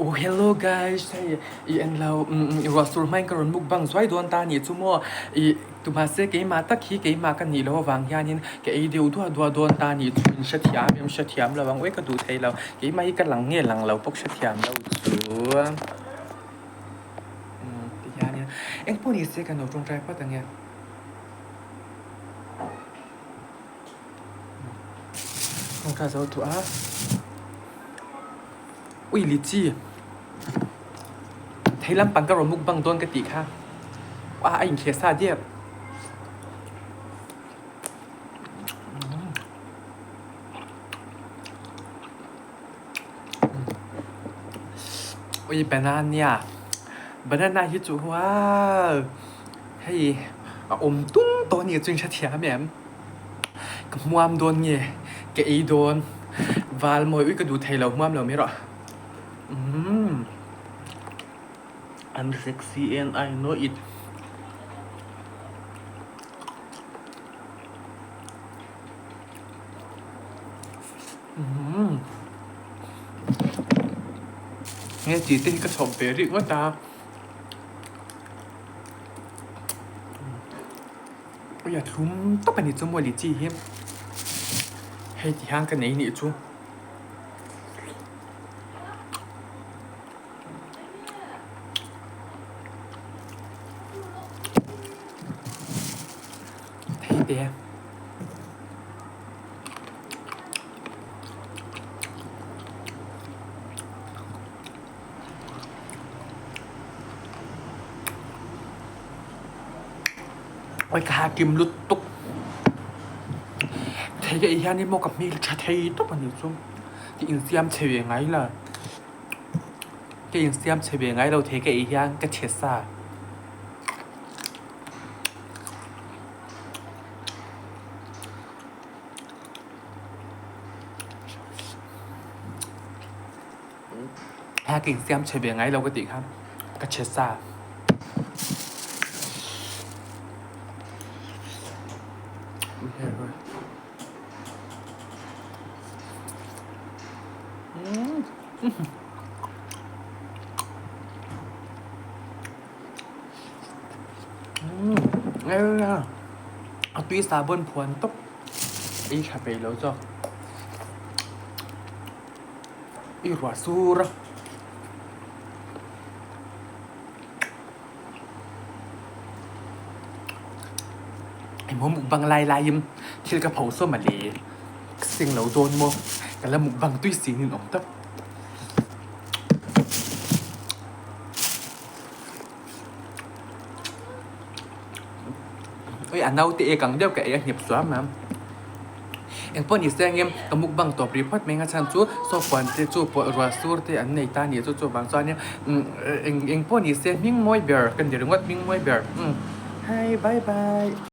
Oh hello guys, hei i en lo ruah sur hmain ka rawn mukbang zuai dawn ta anih chu maw? Ih tumahse keimah tak hi keimah ka nih loh avang hianin ka ei deuh duah duah dawn ta anih chu in hrethiam em hrethiam lo ang uai ka duh thei lo keimah hi ka lang nge lang lo bawk hrethiam lo chu tihianin engpawh ni se kan lo tawngtai phawt ang e. Kawngka zo tawh a ui litchi thei lampang ka rawn mukbang dawn ka tih kha a a inkheh sa diak ui banana banana hi chu wow hei a awm tung tawh a ni chu in hrethiam em. Ka hmuam dawn nge ka ei dawn val mawi ui ka duh thei lo hmuam lo mai rawh umm I'm sexy and I know it umm nge tih te hi ka chhawp ve rih ngawt a. Ui a thlum tawp a ni chu maw litchi hi hei ti hian ka nei nih chu. Thei te. Oi ka hakim lut tuk thei ka ei hian in maw ka hmel tha thei tawp a ni chu ka insiam chhe ve ngai lo ka insiam chhe ve ngai lo thei ka ei hian ka chhe sa. Hea ka insiam chhe ve ngai lo ka tih kha ka chhe sa. A tui sabon phuan tawp ei tha peih lo zawk. I ruah sur a. Emaw mukbang lai laiin thil ka pho sawm a le. Ka seng lo dawn maw? Ka la mukbang tui si nin awm tak. Ui a naute ek ang deuh ka ei a hnep suam a. Engpawh ni se angin ka mukbang tawp rih phawt mai ang a chhan chu saw puan te chu pawh ruah sur te an nei ta a nih chu chuvang chuanin umm eng pawh ni se hming mawi ber ka ni ringawt hming mawi ber umm hi bye bye.